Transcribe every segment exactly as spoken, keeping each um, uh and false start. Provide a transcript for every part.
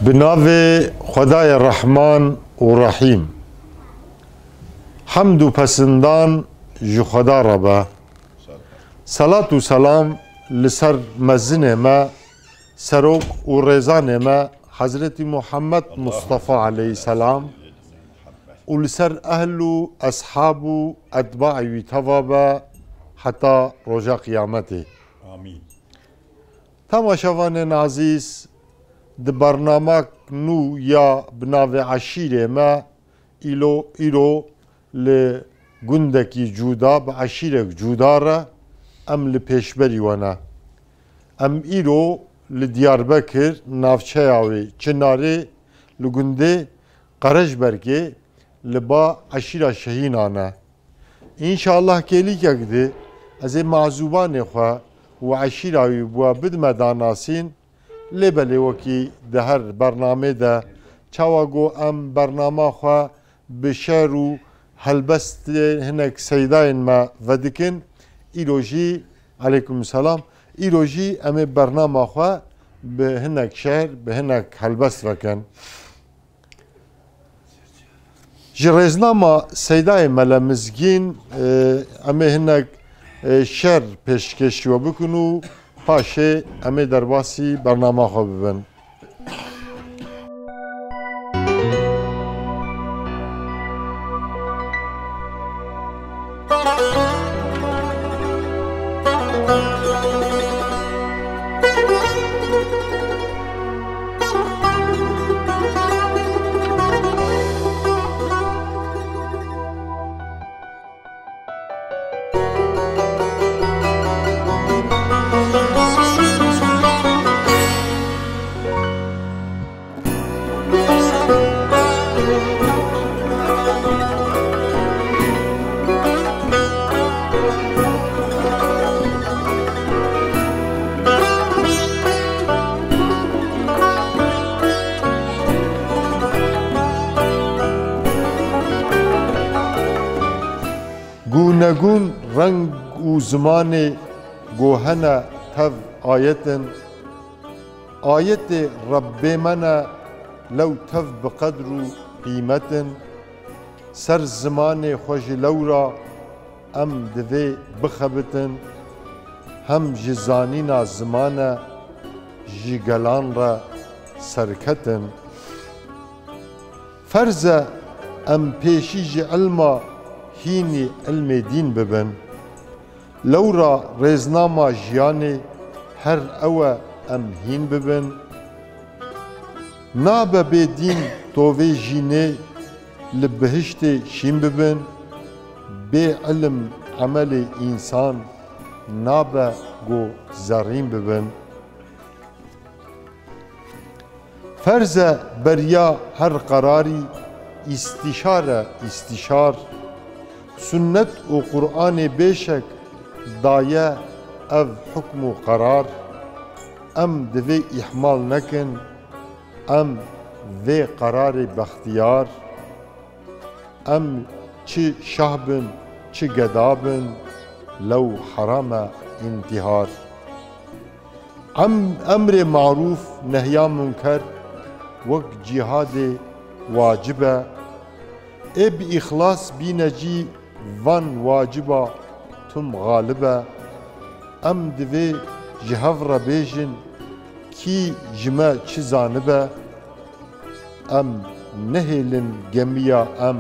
Bi navê Xwedayê Rehman û Rehîm. Hemd û pesindan ji Xweda re be. Selat û selam li ser mezinê me, serok û rêzanê me Hezretî Muhammed Mustafa aleyhisselam û li ser ehl û eshab û etbaê wî teva be heta roja qiyametê. Amîn. Temaşevanên ezîz, di bernamek nû ya bi navê Eşîrê me îlo, îro li gundekî cuda, bi eşîrek cuda re em li pêşberî we ne. Em îro li Diyarbekir, navçeya wê Çinarê, li gundê Qerejbergê, li ba eşîra Şehînan e. Înşallah kêlîkek di ez ê mazûbanê xwe û eşîra wî bi we bidime danasîn, lê belê wekî di her bernamê de, çawa ku em bernama xwe bi şer û helbestê hinek seydayên me vedikin, îro jî, aleykum selam, îro jî em ê bernama xwe bi hinek şer, bi hinek helbest vekin. Ji rêznama Seydayê Mele Mizgîn, e, em ê hinek, e, şer pêşkêşî we bikin û paşê em ê derbasî bernama xwe bibin. Gûnegûn reng û zimanê, go hene tev ayet in. Ayetê Rebbê me ne, lew tev bi qedr û qîmet in. Ser zimanê xwe ji lewra em divê bixebitin, hem ji zanîna zimane ji gelan re serketin. Ferz e em pêşî ji ilma hînî ilmê dîn bibin. Lewra rêznama jiyanê her ew e em hîn bibin. Nabe bê dîn tovê jînê li bihiştê şîn bibin. Bê ilim emelê însan nabe ku zerrîn bibin. Ferz e beriya her qerarî îstîşare îstîşar. Sunnet û Qur'anê bêşek daye ev hukm û qerar. Em divê îhmal nekin, em vê qerarê bextiyar. Em çi şah bin, çi geda bin, lew heram e întîhar. Em, emrê marûf, nehya munker wek cîhadê wacib e. Ê bi îxlas bîne cî van waciba tim xalib e. Em divê ji hev re bêjin, kî ji me çi zanibe. Em nehêlin gemiya em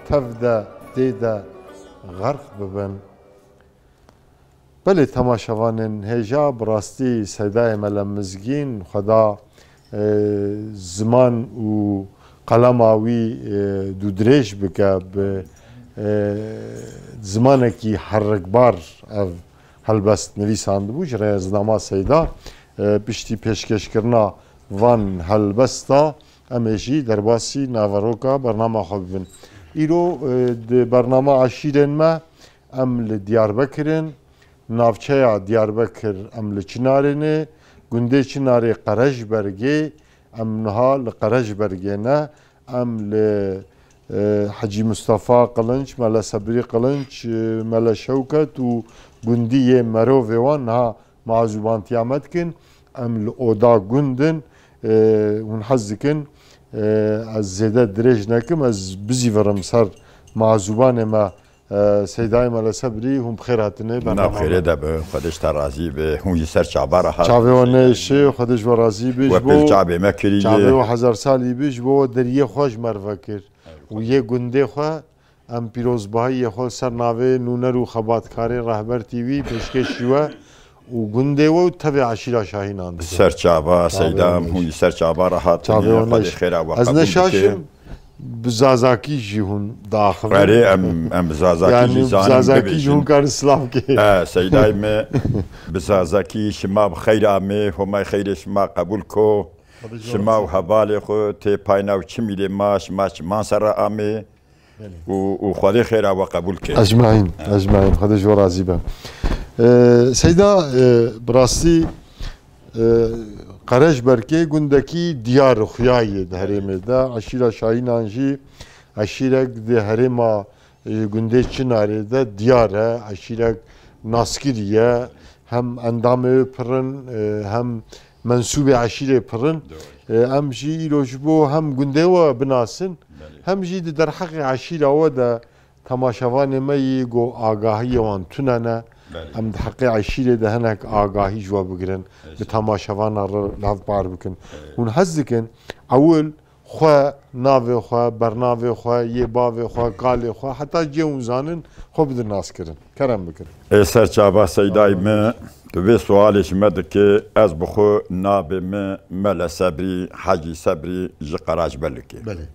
tev de tê de xerq bibin. Belê temaşevanên hêja, bi rastî Seydayê Mele Mizgîn, Xweda, e, ziman û qelema wî, e, dûdirêj bike, bi, e, zimanekî herikbar ev helbest nivîsandibû ji rêznama Seyda. E, piştî pêşkêşkirina van helbesta, em ê jî derbasî naveroka bernama xwe bibin. Îro, e, di bernama eşîrên me, em li Diyarbekir in. Navçeya Diyarbekir em li Çinarê ne. Gundê Çinarê Qerejbergê, em niha li Qerejbergê ne. Em li, e, Hecî Mustafa Qilinç, Mele Sebrî Qilinç, e, Mele Şewket û gundî yê Merovê wan niha mazûbantiya me dikin. Em li Oda Gund in. E, hûn hez dikin, e, ez zêde dirêj nekim, ez bizîvirim ser mazûbanê me, e, Seydayê Mele Sebrî, hûn bi xêr hatine. Na bernama xêrê me de be, Xwedê ji te razî be, hûn jî ser çava re hat. Çavê we neyşê, Xwedê ji we razî be, we ji bo pêl çavê me kirî çavê ye. We hezar salî be, ji bo we deriyê xwe ji me re vekir. Û yê gundê xwe, em pîrozbahiyê xwe ser navê nûner û xebatkarê Rehber T V pêşkêşî we û gundê we û tevê eşîra Şahînan dikin. Ser çava, Seyda, em hûn jî ser çava re hatine. Çavê we Xwedê neyşê. Xêra we qebûl bike. Ez neşaşim, bi zazakî jî hûn diaxivin. Erê, em, em bi zazakî jî zanin. Yanî bi zazakî jî hûn karin silav kê. E, Seydayê me, bi zazakî şima bi xeyr amê, Homay xeyrê şima qebûl ko. Şima û hevalê xwe tê payna û çimîlê ma, şima çiman ser re amê. Belê. Û, û Xwedê xêra we qebûl ke. Ecmaîn, ecmaîn. Xwedê ji we razî be. E, Seyda, e, bi rastî, e, Qereşberkê gundekî diyar xuya ye di herêmê de. Eşîra Şahînan jî eşîrek di herêma, e, gundê Çinarê de diyar e. Eşîrek naskirî ye. Hem endamê wê pir in, e, hem mensûbê eşîrê pir in. Doğru. E, em jî îro ji bo hem gundê we binasin, Belê. Hem jî di derheqê eşîra we de temaşevanê me yî ku agahiyê wan tune ne. Belê. Em di heqê eşîrê de hinek agahî ji we bigirin, Belê. Bi temaşevana re hevpar bikin. Belê. Hûn hez dikin, ewil xwe, navê xwe, bernavê xwe, yê bavê xwe, kalê xwe, heta cihê hûn zanin, xwe bidin naskirin. Kerem bikin. Ê ser çava Seydayê min, tu vê sualê ji me dike, ez bi xwe navê min Mele Sebrî, Hecî Sebrî ji Qeraşbelikê. Belê.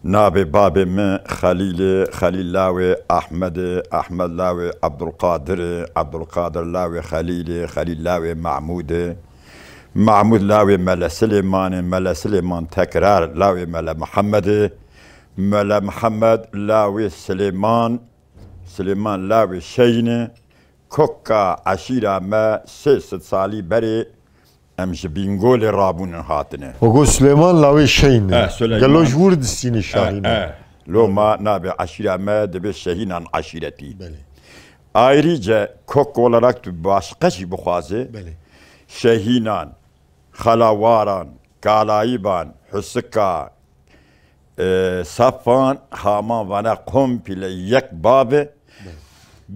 Navê babê min Xelîl e, Xelîl lawê Ahmed e, Ahmed lawê Abdulqadir e, Abdulqadir lawê Xelîl e, Xelîl lawê Mahmûd e, Mahmûd lawê Mele Silêman e, Mele Silêman tekrar lawê Mele Mihemed e, Mele Mihemed lawê Silêman, Silêman lawê Şeyn e, Koka eşîra me sê sed salî berê em ji Bîngolê rabûnin hatine. Ogo Silêman lawê Şeyn e. Eh, Silêman. Gelo ji wir distîne Şahîn e. Eh, eh. Loma navê eşîra me dibe Şehînan eşîretî. Belê. Ayrıca kok olarak tu başka jî bixwaze. Belê. Şehînan, Xelawaran, Kalayiban, Husika, e, Safan, Haman vana komple yek bav e. Belê.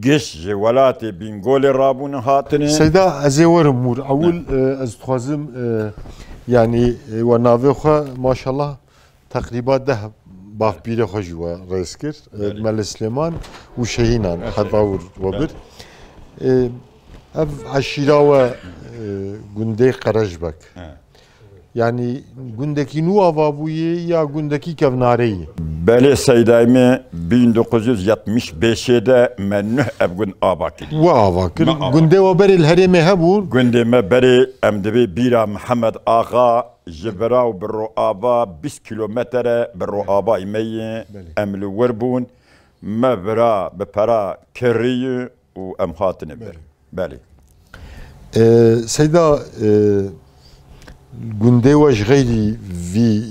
Giş ji welatê Bîngolê rabûne hatine. Seyda, ez ê werim wir. Ewil, e, ez dixwazim, e, yanî, e, we navê xwe, maşallah, teqrîba deh bavpîrê xwe jî we rêz kir. E, Belê. Melê Silêman û Şehînan, Evet. heta wir we bir. Belê. E, ev eşîra we, e, gundê Qereşbek. He. Yanî gundekî nû ava bûye ya gundekî kevnarê ye? Belê Seydayê me, bin dokuz yüz yetmiş beşê de me nuh ev gund ava kiriye. We ava kir. Me ava. Gundê we berê li herêmê hebûn? Gundê me berê em dibê bîra Mihemed Axa ji vira û bi ro ava bîst kîlometre bi ro avayê me ye. Belê. Em li wir bûn. Me vira bi pera kirî û em hatine ber. Belê. Belê. E, Seyda, e, gundê we ji xeyrî vî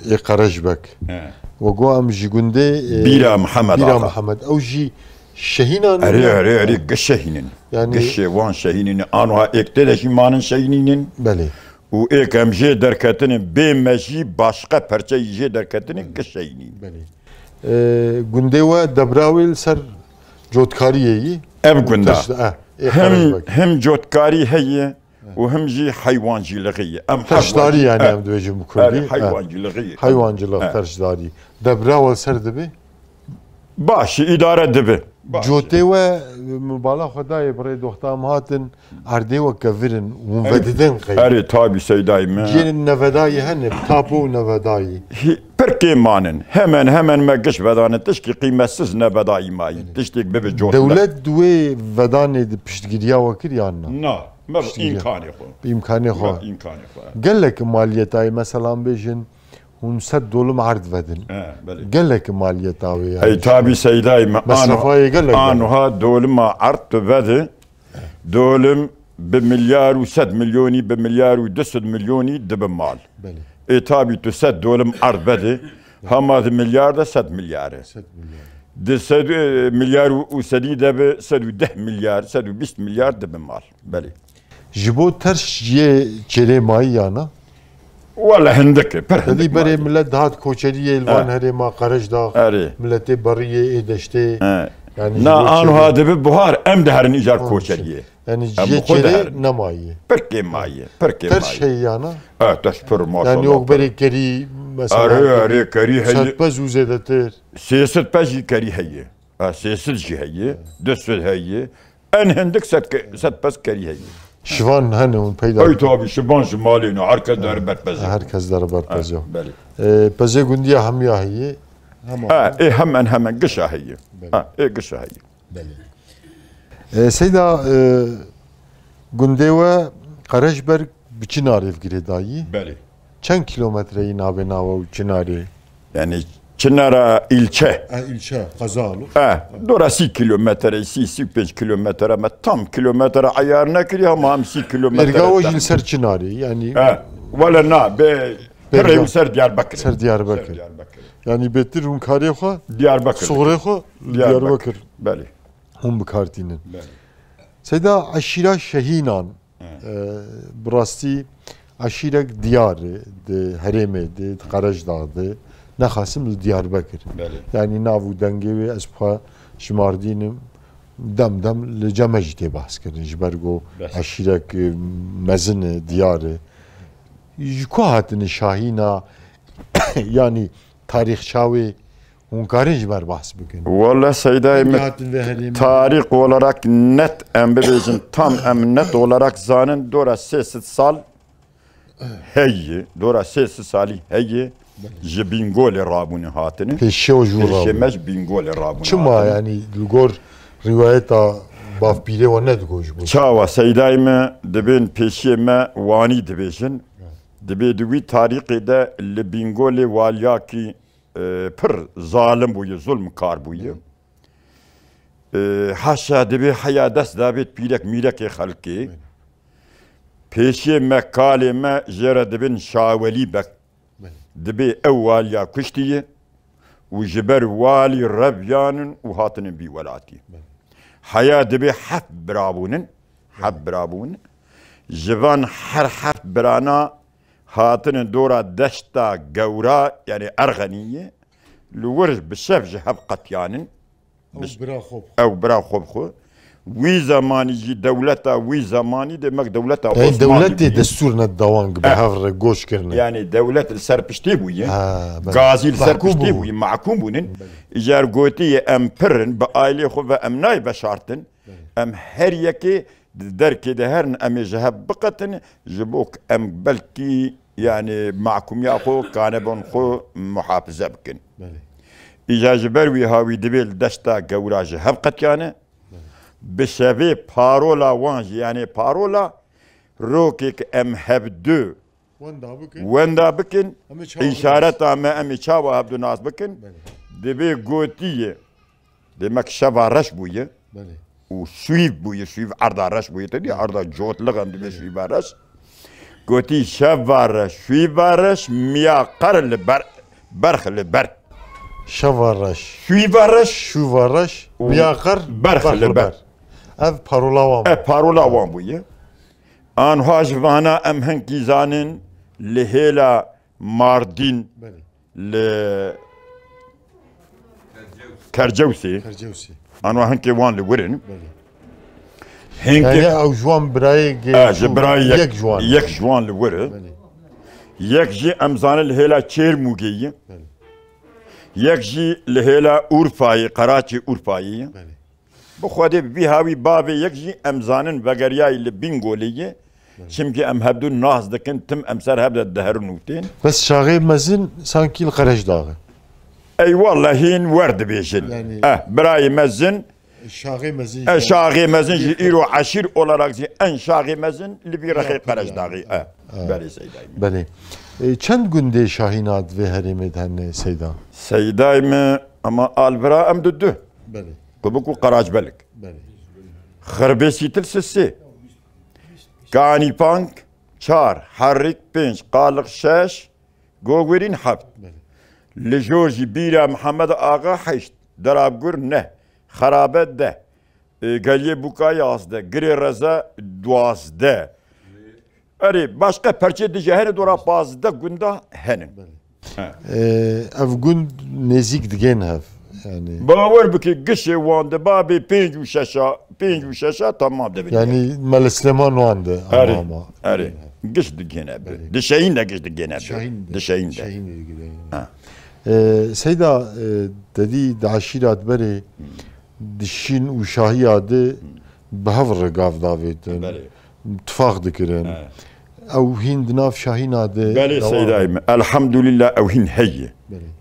ê Qereşbek. He. We got em ji gundê, e, Bîra Mihemed Bîra Axa. Mihemed. Ew jî Şehînan Erê, ne? Erê, erê, giş Şehînin. Yani Giş wan Şehînin. Anwa êk tê de jî manin Şehînin. Belê. Û êk em jê derketinin bê me jî başqa perçeyî jê derketinin giş Şehînin. Belê. E, gundê we debra wê li ser cotkariyê yî? Ev gunda. Teş-, e, ê Hem, Qereşbek. Hem cotkarî heye û hem jî heywancîlixî ye. Em Teşdarî heywancî-, yani e, em dibêjin bi kurdî. Erê, e, heywancîlixî ye. Heywancîlix, e, teşdarî. Debra we li ser dibe? Baş, îdare dibe. Baş. Cotê we, min bala xwe dayê birê doxta em hatin, erdê we kevir in, hûn Erê, vedidin qey? Erê, tabî Seydayê me. Cêrên nevedayî hene, tapo û nevedayî. Hi-, pir kêm manin. Hemen hemen me giş vedane, tişkî qîmetsiz nevedayî mayî. Erê. Tiştêk bibe cotine. Dewlet di wê vedanê de piştgiriya we kir yan na? Na, me bi Piştgiriya. îmkanê xwe. Bi îmkanê xwe. Me bi îmkanê xwe. Gelek maliyetayê, mesela bêjin, hûn sed dolim erd vedin. He, belê. Gelek maliyeta wê yani. Ey, tabî Seydayê me, Mesrefayê ano-, gelek gelek. Anoha dolima erd tu vedi, dolim bi milyar û sed milyonî, bi milyar û du sed milyonî dibi mal. Belê. Ê, tabî tu sed dolim erd vedi, hema di milyar de sed milyar e. Sed milyar. Di sed, e, milyar û, û sedî de bi sed û deh milyar, sed û bîst milyar dibi mal. Belê. Ji bo terş yê çêrê mayî yana? Wele hindik e, pir hindik. Tedî berê maye. Millet dihat koçeriyê li van, ha, herêma Qerejdax, erê, miletê beriyê ê deştê. He. Yani na ji bo anha çêbû dibi buhar, em diherin îcar koçeriyê. Yani em ciyê çêrê nemaye. Pir kêm maye, pir kêm maye. Terş heye yana? Evet, terş pir, maşallah. Yani yok berê kerî mesela. Erê, erê, kerî heye. Serpez û zêdetir. Sê sed pez jî kerî heye. Ha, sê sed jî heye, du sed heye. En hindik sed ke-, sed pez kerî heye. Şivan hene hûn peyda. Ey tabi, şivan ji malê ne, her kes dere berpez e. Her kes dere berpez e. Ha, belê. Ee, pezê gundiya hemiya heye. Ha, ê hemen hemen gişa heye. Belê. Ha, ê gişa heye. Belê. Ee, Seyda, e, gundê we Qerejberg bi Çinarê girêdayî. Belê. Çend kilometreyî navê nawe û Çinarê? Yani Çinara ilçe. E, ilçe, qeza alo. E, dora sî kilometre, sî, sî û pênc kilometre, me tam kilometre ayar nekiriye ama em sî kilometre. Êrga we jî li ser Çinarê, yani. E, wele na, be, pirê ser Diyarbekir. Ser Diyarbekir. Ser Diyarbekir. Yani bêtir hûn karê xwe, Diyarbekir, suxurê xwe li Diyarbekir. Diyarbekir. Belê. Hûn bi kar tînin. Belê. Seyda, eşîra Şehînan, e, bi rastî eşîrek diyar e, di herêmê de, di Qerejdax de, nexasim li Diyarbekir. Belê. Yani nav û dengê wê ez xwe ji Mardîn im, dem dem li cem me jî tê behs kirin. Ji ber ku, belê, eşîrek, e, mezin e, diyar e. Ji ku hatine Şahîna, yani tarîxça wê hûn karin ji me re behs bikin? Wele Seydayê min, tarîx olarak net em bibêjin, tam em net olarak zanin, dora sê sed sal heye, dora sê sed salî heye, ji Bîngolê rabûne hatine. Pêşiya jû rabûne. Pêşê me ji Bîngolê rabûne hatine. Çima, yani, li gor rîwayeta bavpîrê we ne digot ji bo? Çawa Seydayê me dibên pêşiyê me Wanî dibêjin. Dibê di wî tarîxê de li Bîngolê waliyakî, e, pir zalim bûye, zulmkar bûye. E, haşa dibê heya dest dabêt pîrek mîrekê xelkê. Pêşiyê me, kalê me jê re dibin Şawelî Beg. Belê. Dibê ew waliya kuştiye û ji ber walî reviyanin û hatinin vî welatî. Belê. Heya dibê heft bira bûnin, heft bira bûnin. Ji van her heft birana hatinin dora deşta gewra, yani Erxeniyê, li wir bi şev ji hev qetiyanin. Ew bira xwe bi xwe. Ew bira xwe bi xwe. Wî zemanî jî dewleta wî zemanî demek dewleta Osmanlî bûye. Dewletê destûr nedida wan bi hev re goç kirine. Yani dewlet li ser piştê bûye. Ha, belê. Gazî li ser piştê bûye, mahkûm bûnin. Belê. Îcar gotiye em pir in, bi ailê xwe ve em nayê veşartin. Belê. Em her yekê di derkê de herin, em ê ji hev biqetin, ji bo ku em belkî, yani, mahkûmiya xwe, kanebon xwe muhafize bikin. Belê. Îca ji ber wî hawî dibê li deşta gewra ji hev qetiyane. Belê. Bi şevê parola wan jî, yani parola rokê ku em hevdu wenda bikin. Wenda bikin, em ê çawa îşareta me, em ê çawa hevdu nas bikin. Belê. Dibê gotiye, demek şeva reş bûye. Belê. Û şûyîv bûye, şûyîv erda reş bûye. Te dî erda cotliq em dibê şûyîva reş. Gotî şeva reş, şûyîva reş, miya qer li ber, berx li ber. Şeva reş. Şûyîva reş. Şûva reş, û miya qer, berx li ber. Ev parola wan bû. Ev parola wan bûye. Anha ji vana em hinkî zanin li hêla Mardîn, belê, li Kercewsê. Kercewsê. Anwa hinkê wan li wir in. Belê. Hinkê, yani ew ji wan birayê ge-, e, ji birayê yek, yek ji wan, yek ji wan li wir e. Belê. Yek jî em zanin li hêla Çêrmûgê ye. Belê. Yek jî li hêla Urfayê, Qeraçê Urfayê ye. Belê. Bi Xwedê bi vî hawî bavê yek jî em zanin vegeriyayî li Bîngolê ye. Çimkî em hevdu nas dikin, tim em ser hev de diherin û tên. Bes Şaxê Mezin sankî li Qerejdax e. Ey wallah hîn wer dibêjin. Yani eh, birayê mezin. Şaxê Mezin. Eh, Şaxê Mezin jî îro eşîr olarak jî en Şaxê Mezin li vî rexê Qerejdaxê. Eh, belê Seydayê min. Belê. E, çend gundê Şahîna di vê herêmê de hene Seyda? Seydayê min, ama alvira em du du. Belê. Kubik û Qeracbelik. Belê. Xirbê Sîtil sisê. Kanîpang çar, Herrîk pênc, Qaliq şeş, Gogwirîn heft. Belê. Li jor jî Bîra Mihemed Axa heşt, Derabgur neh, Xerabe deh, e, Geliyê Bûka yazdeh, Girê Reza duwazdeh. Erê, başqa perçê dije hene dora pazdeh gunda henin. He. Ev gund nêzîk digên hev. Yani. Bawer bike gişê wan de babê pênc û şeşa, pênc û şeşa tamam dibin. Yani Mele Silêman wan de. Erê, erê. Giş digên hev. Dişehîn de giş digên hev. Dişehîn de. Dişehîn de. Seyda, te dî di eşîra di berê dişîn û şahiya de bi hev re gav davêtin. Tifaq dikirin. Ew hîn di nav şahîna de. Belê seyda min. Elhamdulillah ew hîn heye.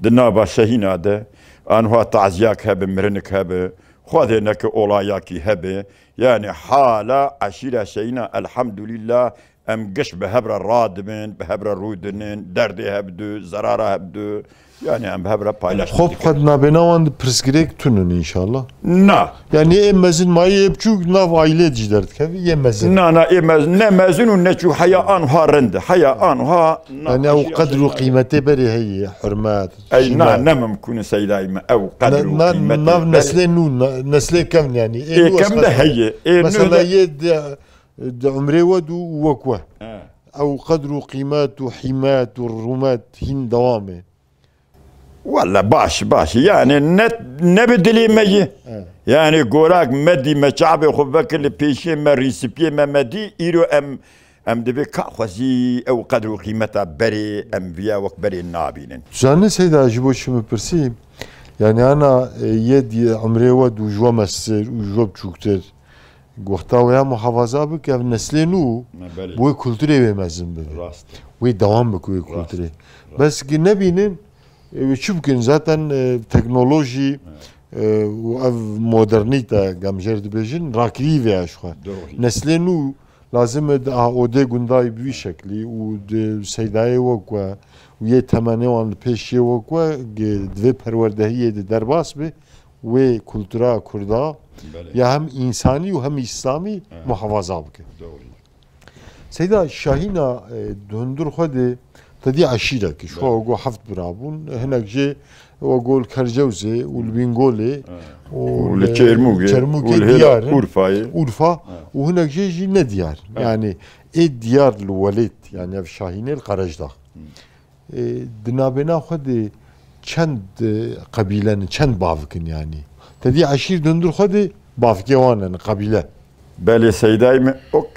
Di nava şehîna de. Anha taziyak hebe, mirinik hebe. Xwedê neke olayakî hebe. Yani hala eşîra şehîna elhamdulillah em giş bi hev re radibin, bi hev re rûdinin, derdê hev du, zerara hev du. Yani em bi hev re paylaşim Xwe bi xwe di nabêna wan de pirsgirêk tun in înşallah. Na. Yani ê mezin mayî ê biçûk di nav aîlê de jî derdikeve, yê mezin. Na, na, ê mezin, ne mezin û ne çû, heya anha rind e. Heya anha na. Yani ew qedr û qîmetê berê heye, hurmet, Ey, na, şîmet. Ne mimkûn e seydayî me, ew qedr û Na, na, qîmetê nav berê. Neslê nû, na, neslê kevn yani. Ê nû kevn de heye. Ê nû Mesela de yê di, di umrê we dû û wek we. He. Ew qedr û qîmet û hîmet û rûmet hîn dewam e. Welle baş, baş. Yani ne, ne bi dilê me ye. He. Yani gorak me dî, me çavê xwe vekir li pêşiyê me, rîsipiyê me me dî, îro em, em dibê ka xwezî ew qedr û qîmeta berê, em viya wek berê nabînin. Zanî Seyda, ji bo çi min pirsî, yani ana, e, yê dî umrê we dû ji we mestir û ji we biçûktir. Wexta wê ya muhafaza bike, ev neslê nû Ne, belê. Bi wê kulturê wê mezin bibe. Rast. Wê dewam bike wê kulturê. Rast. Bes ki nebînin, e, wê çi bikin? Zaten, e, teknolojî, e, û ev modernîte, gemjer dibêjin, rakirî vê ya ji xwe. Doğru. Neslê nû lazim e di a odê gundayî bi wî şeklî û di seydayê wek we û yê temenê wan li pêş yê wek we, gi-, divê perwerdehiyê de derbas be. Wê kultura kurda Belê. Ya hem însanî û hem îslamî He. Muhafaza bike. Doğru. Seyda, şahîna, e, di hundir xwe de te dî eşîrek, ji xwe Belê. Go heft bira bûn, hinek jê we go li Kercewzê û li Bîngolê He. Û Û li li Çêrmûgê, Çermûgê û li Hêla diyar in. Urfayê. Urfa He. Û hinek jê jî ne diyar. He. Yani ê diyar li welêt, yani ev şahînê li Qerejdax. E, di nabêna xwe de çend, e, qebîle ne, çend bavik in yanî? Te dî eşîr di hundir xwe de bavikê wan ne, qebîle. Belê seydayê min ok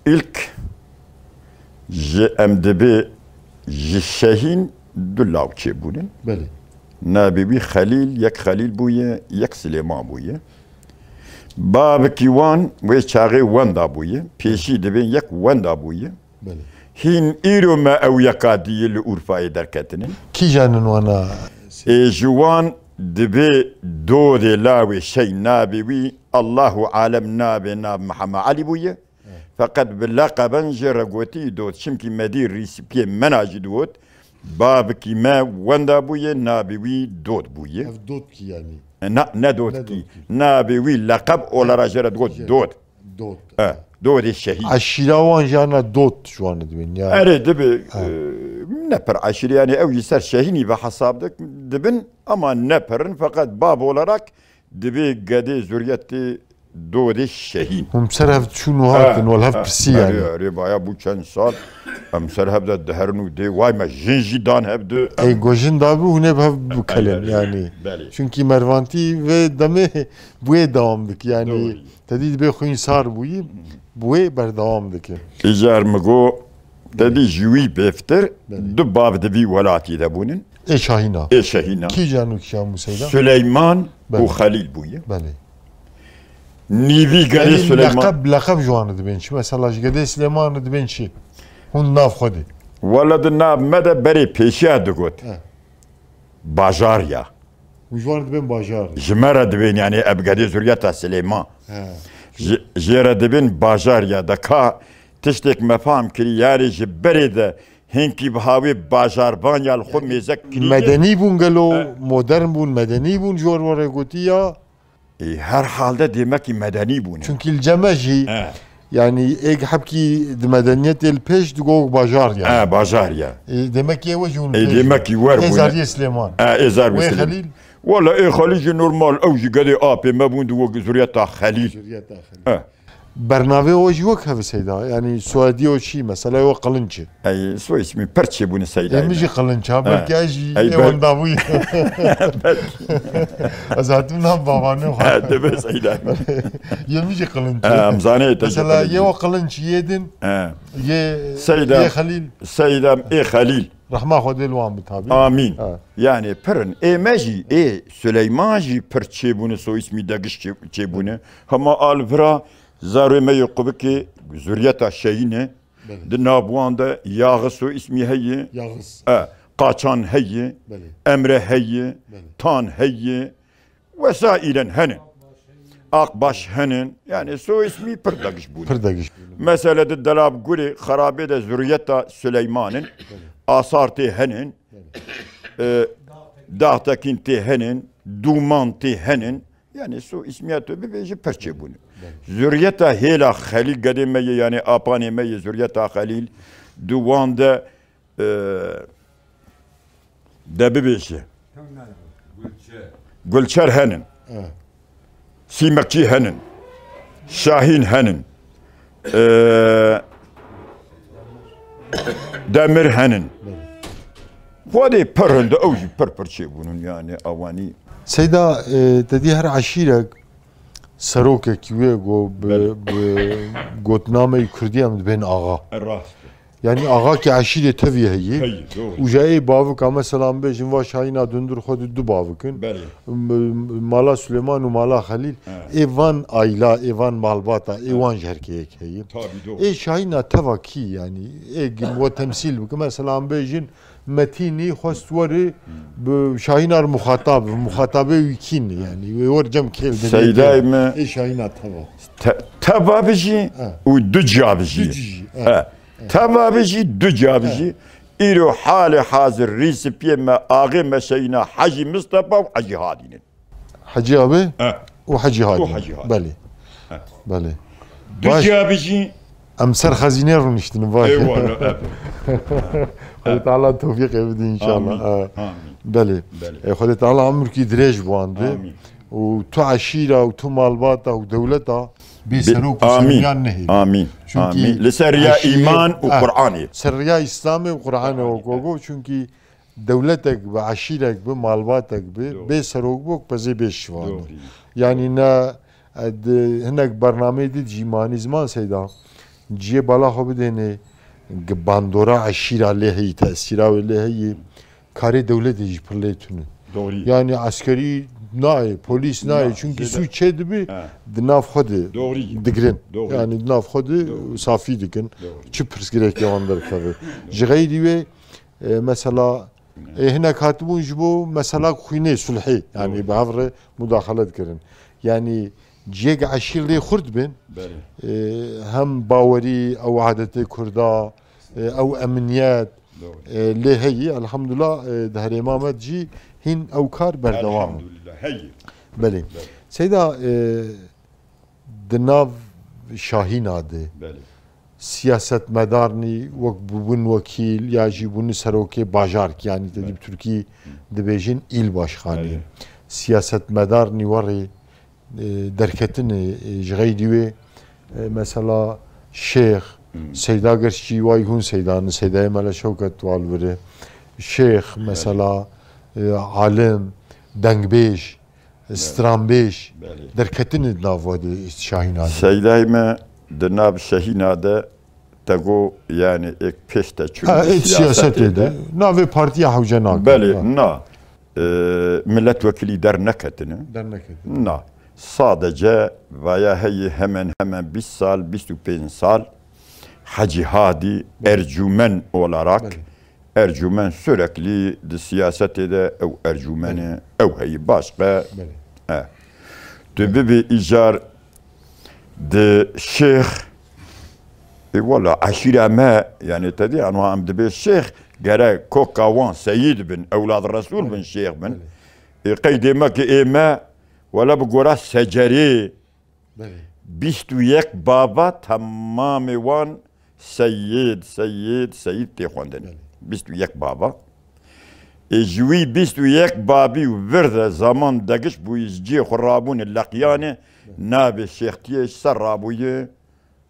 ilk ji em dibê ji şehîn du law çêbûnin. Belê. Navê wî Xelîl, yek Xelîl bûye, yek Silêman bûye. Bavikî wan wê çaxê wenda bûye. Pêşî dibên yek wenda bûye. Belê. Hîn îro me ew yeka dî li Urfayê derketine. Kîjan in wana? Ê ji wan dibê dodê lawê şey nabê wî Allahu alem nabê nav Mihemed Elî bûye. Feqet bi leqeben jê re gotî dod. Çimkî me dî rîsipiyê mena jî digot. Babikî me wenda bûye, nabê wî dod bûye. Ev dod kî yanî? E, na, ne dod kî. Nabê wî leqeb olara jê re digot dod. Dot. E, dodê şehîd. Eşîra wan jî ana dot ji wan dibin ya. Erê dibi, e, ne pir eşîre, yani ew jî ser şehînî ve hesab dik-, dibin ama ne pir in, feqet bab olarak dibi gedê zuriyetê dodê şehîn. Hûn ser hev çûn û hatin, wal hev pirsî yani. Erê, erê, baya bû çend sal. Em ser hev de diherin û dê, way me jin jî dan hev di. Ey gojin dabû, hûn ê bi hev bikelin yani. Belê. Çünkü mervantî vê demê Bi wê dewam dike, yanî te dî dibê xwîn sar bûyî, bi wê berdewam dike. Îcar mi got, te dî ji wî bêftir du bav di vî welatî de bûnin. Ê şahîna. Ê şehîna. Kîjan û kîjan bû seyda? Suleyman û Xelîl bûye. Belê. Nîvî gerê Suleyman. Leqeb, leqeb ji wan dibên çi? Mesela ji gedê Silêman dibên çi? Hûn nav xwe de. Wele di nav me de berê pêşiya digot. He. Bajar ya. Hûn ji wan re dibên bajar. Ji me re dibên, yanî ev gedê zuriyeta Silêman. He. Ji, jê re dibên bajar ya. De ka tiştek me fam kirî, yanî ji berê de hinkî bi hawê bajarvan ya li xwe mêze kirî. Medenî bûn gelo, modern bûn, medenî bûn ji wan re gotî ya. Ê, her halde demekî medenî bûne. Çünkî li cem me jî, He. Yanî êk hebkî di medeniyetê li pêş digot bajar ya. He, bajar ya. Ê, demekî ew jî hûn Ê, demekî wer bûne. Ê zariyê Silêman. He, ê zariyê Silêman. Wê Xelîl? Wala ê Xelîl jî normal, ew jî gedê apê me bûn, digot zuriyeta Xelîl. Zuriyeta Xelîl. He. Bernavê o jî wek hev e Seyda. Yanî soyadî o çi? Mesela o Qilinç e. Ey, soy ismî pir çêbûne Seyda. Ê min jî Qilinç ha, belkî ez jî ê wenda bûye. Ez hatim nav babanê xwe. He, dibe Seyda. Yê min jî Qilinç e. He, em zanê te jî Mesela Qilinç yê e. O Qilinç, yê din, He. yê, Seyda, yê Xelîl. Seyda ê Xelîl. Rehma Xwedê li wan bi tabî. Amîn. Ha. Yani pirin. Ê me jî, ê Suleyman jî pir çêbûne, soy ismî degiş çê-, çêbûne. Hema al vira zarê me yê Qubikê zuriyeta Şehîn e. Belê. Di nav wan de Yaxis soy ismî heye. Yaxis. E, Qaçan heye. Belê. Emre heye. Belê. Tan heye. Wesailen henin. Akbaş henin. Yani soy ismî pir degiş bûne. Pir degiş bûne. Mesela di Delabgurê Xerabê de zuriyeta Suleyman in. Belê. Asar tê henin. Belê. E, Dahtekîn tê henin. Dûman tê henin. Yani soy ismiya tu bibêjî pir çêbûne. Belê. Zuriyeta hêla Xelîl gedê me ye, yani apanê me ye, zuriyeta Xelîl di wan de, e, de bibêje. Gulçer. Gulçer henin. Evet. Sîmekçî henin. Şahîn henin. E, Demir henin. Belê. Xwedê pir hinde, ew jî pir pir çêbûnin, yani awanî. Seyda, e, te dî her eşîrek serokekî wê go bi, Belê. bi gotnameyê kurdî em dibên axa. E, rast e. Yani axakî eşîrê tevî heye. Heye, doğru. Û ja ê bavika, mesela em bêjin va Şahîna Dundur xwe di du bavik in. Belê. M-, Mala Suleyman û Mala Xelîl. He. Ê van ayla, ê van malbata, ê He. wan ji her keyek heye. Tabii, doğru. Ê Şahîna teva kî yani, ê gin we temsîl bikin. Mesela em bêjin Metînî xwest werî bi Şahîna re muxatab, muxatabê wî kîn yani. Wê wer cem kêl de Seydayê me. Ê Şahîna teva. Te-, teva bijî He. û du ciya bijî. Du cî, he. He. Teva bijî, du ciya bijî. He. Îro halê hazir rîsipiyê me, axê me Şehîna Hecî Mistefa û Hecî Hadî ne. Hecî Abi He. û Hecî Hadî. Û Hecî Hadî. Belê. He. Belê. Du Baş. ciya bijî. Em ser xezînê rûniştine, baş. Eyvallah, evet. Xwedê Teala tewfîqê bide inşallah. Amîn. Ha. Amîn. Belê. Belê. E, Xwedê Teala emrkî dirêj bande. Amîn. Û tu eşîra û tu malbata û dewleta bê Bi-, serok û amîn. sermiyan nehêle. Amîn. Çünkü Amîn. Li ser riya eşîret, îman û ah, Qur'anê. Ser riya Îslamê û Qur'anê Qur'anê, wek he. gogo. Çünkü dewletek bi, eşîrek bi, malbatek bi, Doğru. bê serok bi, wek pezê bê şivan. Doğru. Yani ne, e, di hinek bernameyê di cî manî ziman Seyda, ciyê bala xwe bidêne, gi bandora eşîra lê heyî, tesîra wê lê heyî, karê dewletê jî pir lê tune. Doğru. Yani eskerî nayê, polîs nayê, Na, çünkü zêde. sûc çê dibi, He. di nav xwe de Doğru. digirin. Doğru. Yani di nav xwe de Doğru. safî dikin. Doğru. Çi pirsgirêkê wan derkeve. Ji xeyrî wê, e, mesela, Ne. e, hinek hatibûn ji bo mesela xwînê, sulhê, yani Doğru. bi hev re mudaxele dikirin. Yani ciyek eşîr lê xurt bin, Belê. e, hem bawerî, ew adetê kurda, e, ew emniyet, Doğru. e, lê heyî, elhamdulillah, e, di herêma me de jî hîn ew kar berdewam e. Elhamdulillah, heyî. Belê. Belê. Seyda, e, di nav Şahîna de Belê. siyasetmedarnî wek bûbûn wekîl ya jî bûnî serokê bajark, yanî te dî Belê. bi Tirkî dibêjin îl başkanî. Belê. Siyasetmedarnî werê e, derketine, e, ji xeyrî wê, e, mesela Şêx, Hmm. Seyda gerçî way hûn Seydan, Seydayê Mele Şewket wal vire. Şêx, Belê. mesela, e, alim, dengbêj, Belê. stranbêj, Belê. derketine di nav we de Şahîna de. Seydayê me di nav Şehîna de te got, yani, êk pêş te çûn Ha, di ê siyasetê siyasetê de. de. Navê partiya hewce nakin. Belê, Ha. na. E, milletvekilî derneketine. Derneketine. Na. Sadece vaya heyî hemen hemen bîst sal, bîst û pênc sal Hecî Hadî Belê. ercûmen olarak, Belê. ercûmen sürekli di siyasetê de ew ercûmen e, Belê. ew heyî başqe. Belê. E. Tu Belê. bibî îcar di Şêx, e, wala eşîra me, yani te dî, anwa em dibê Şêx, gerek koka wan seyîd bin, ewlad Resûl bin, Belê. şêx bin. Belê. E, qeydê me ki ê me, wala bi gora secerê, Belê. bîst û yek baba temamê wan seyîd, seyîd, seyîd tê xwendinê. Belê. Bîst û yek baba. E, ji wî bîst û yek babî û vir de zaman degiş bûyî ji cihê xwe rabûne leqiyane, Belê. navê şêxtiyê ji ser rabûye,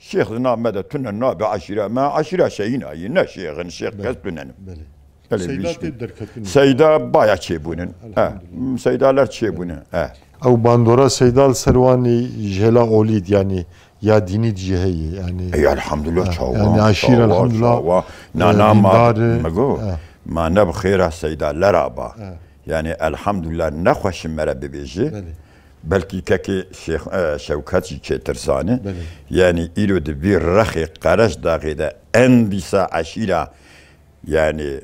Şêx di nav me de tune nabe eşîra me, eşîra Şehîna yî, ne şêx in, şêx Belê. Kes tune ne. Belê. Belê Seyda bir şey. Tê derketin. Seyda baya çêbûnin. He, Elhamdülillah. Seydaler çêbûnin. He. Ew bandora Seyda li ser wan jêla olî, yanî ya dînî jî heye, yanî. Ey, elhamdülillah, Ha, çawa, yanî aşîr, çawa, elhamdülillah, çawa. Na, e, na, ma, dindar, e, me go, ha. Ma ne bi xêra Seyda lera ba. Ha. Yanî, elhamdülillah, nexweşi me re bibêje. Belê. Belkî kekê Şêx, e, Şewket jî çêtir zane. Belê. Yanî, îro di vî rexê Qereşdaxê de en dîsa eşîra, yanî,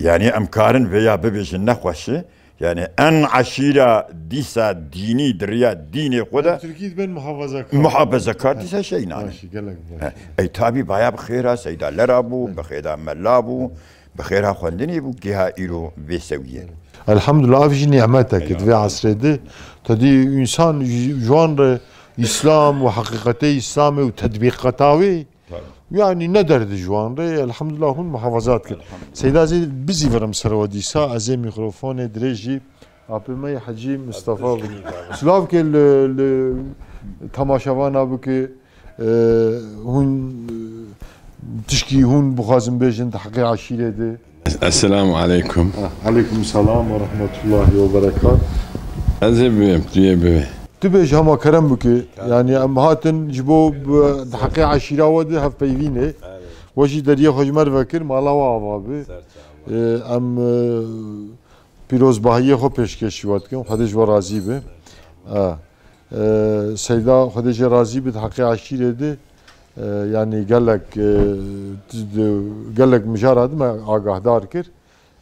Yanî em karin vêya bibêjin nexweşi. Yanî en eşîra dîsa dînî di riya dînê xwe de Em Tirkî dibên muhafazakar. Muhafazakar dîsa Şehînan e. Başî, gelek baş. He. Ey tabî baya bi xêra Seyda Lera bû, bi xêra Mela bû, bi xêra xwendinê bû, giha îro vê sewiyê. Elhamdulillah, ev jî nîmetek e di vê esrê de. Tedî însan ji, ji wan re Îslam û heqîqetê Îslamê û tetbîqata wê Tabii. Yanî ne derdê ji wan re, elhamdulillah hûn muhafaza dikin. Elhamdulillah. Seyda, ez ê bizîvirim ser we dîsa, ez ê mîkrofonê dirêjî apê me yê Hecî Mistefa bike. Silav ke li, li temaşevana bike, e, hûn, e, tişkî hûn bixwazin bêjin di heqê eşîrê de. Esselamu aleykum. Ah, aleykum selam ve rahmetullahi ve berekat. Ez ê bibêm, tu yê bibê. Tu bêj hema kerem bike. Yanî em hatin ji bo bi, di heqê eşîra we de hevpeyvînê. Evet. We jî deriyê xwe ji me re vekir, mala we ava bi. Ser çava. Ee, em, e, pîrozbahiyê xwe pêşkêşî we dikin. Xwedê ji we razî be. Ser çava. Ee, e, Seyda, Xwedê jê razî be, di heqê eşîrê de, e, yanî gelek, e, di, di, gelek mijara de me agahdar kir.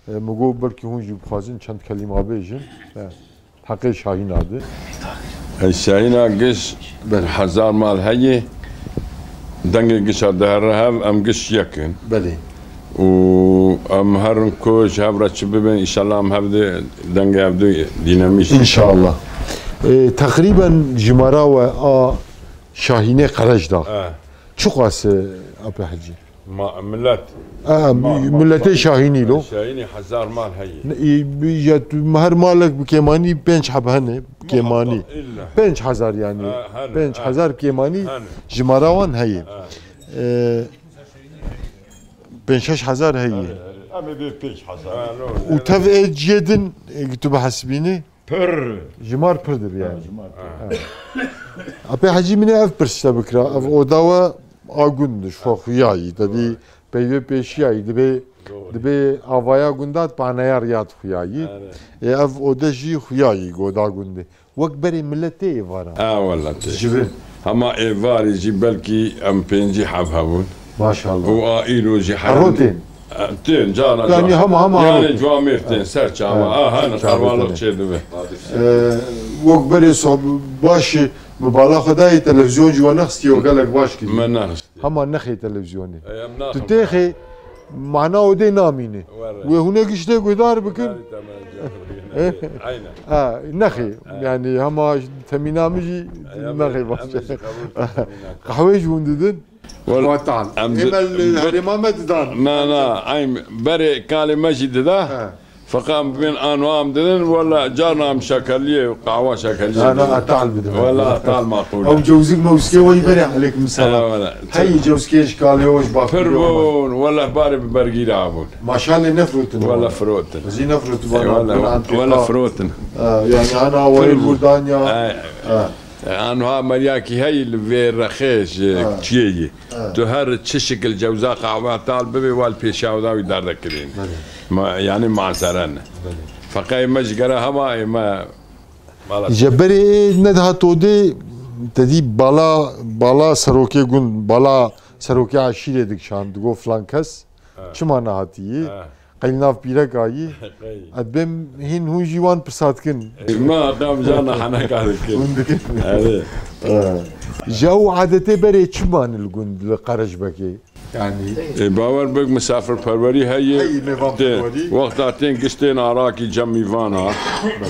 E, min got, belkî hûn jî bixwazin çend kelîma bêjin. E, heqê Şahîna de. E, Şahîna giş Belê. Hezar mal heye. Dengê gişa dihere hev, em giş yek in. Belê. Û em herin ku ji hev re çi bibin, înşallah em hev de dengê hev de dînamîk. Înşallah. E, teqrîben jimara we a Şahînê Qereşdax. E. Çiqas e, Apê Hecî? Ma, millet. Ha, Ma, ma, miletê ma, Şahînî lo. Şahînî hezar mal heye. Ne, e, bi, ya tu, her malek bi kêmanî pênc heb hene, bi kêmanî. Muhakkak, illa. Pênc hezar yanî. Ha, hene, Pênc hezar ha. Bi kêmanî Hene. Jimara wan heye. Ha. E, pênc şeş hezar heye. Hene, hene. Em ê bê pênc hezar. Ha, no, Û evet. Tev ê ciyê din, e, tu bihesibînî? Pir. Jimar pir dibe yani. Ha, jimar pir. Ha. Apê Hecî, min ê ev pirs te bikira. Ev oda we a gund, ji xwe xuyayî. Te dî peyvê pêşiyayî. Dibê, Doğru. Dibê avaya gunda panaya riya dixuyayî. Evet. Ê ev ode jî xuyayî goda gundê. Wek berê millet tê êvaran. Ha, wela tê. Ji bin. Hema êvarî jî belkî em pêncî heb hebûn. Maşallah. Û a îro jî Herro herî tên. E, tên, cara, Yanî cara. Hema, hema Yani herro. Cuamêr tên, ser çava. Ha, Ha, hene, çava qerwalix têne. Çê dibe. E, wek berê sob-, baş, mi bala xwe dayê televizyon jî we nexistî, we gelek baş kiriye. Me nexistî. Hema nexê televizyoné. E, em Tu naxin. Têxê mana odê namîne. Were. Wê hûn ê giştê guhdar bikin. Were, tamam, tamam. Aynen. Ha, nexê. Ha. Yani hema temîna min jî Aynen, nexê baş. Em jî kabul temîna. Qehwê jî hûn didin? Wal-, Watan. em di-, Êmel herêma me didan. Na, na, em berê kalê me jî dida. Ha. Feqet em bibên anwa em didin, wela carna em şekerliyê, qahwa şekerliyê Na, na, didin. Atal bidin. Wela atal maqûl e. Ew cewzik mewzikê we yî berê, aleykum selam. Ha, wela. Hey cewzikê ji kalê we ji bak Pir bûn, wela barê bi bergî re bûn. Maşalê nefrotin. Wela firotin. Zî nefrotin E, bana, wela, bana wela antika. Firotin. Ha, yani ana Pir wayê bûn. Burdanya. E, Ha. E, anha meryakî heyî li vê rexê ji Ha. Çiyê yî. Ha. Tu her çi şikil cewza qahwe tal bibê, wal pêşiya da wî derdekirîn. Belê. Ma, yani mazere ne. Belê. Feqey me ji gere hema ê me mala Ji berê ne dihat odê, te dî bala, bala serokê gund, bala serokê eşîrê dikişand, digot filan kes. Ha. Çima nehatiyî? Ha. Qey nav pîreka yî? Qey. Ez bêm hîn hûn jî wan pirsa dikin. Ma qam jana haneka dikin. Hûn dikin. Evet. Ha. Ji ew adetê berê çi mane li gund, li Qereşbekê? Yani E, bawer bik, misafirperwerî heye. Heye, mêvanperwerî. Tê, wexta tên giştên arakî cem mîvana,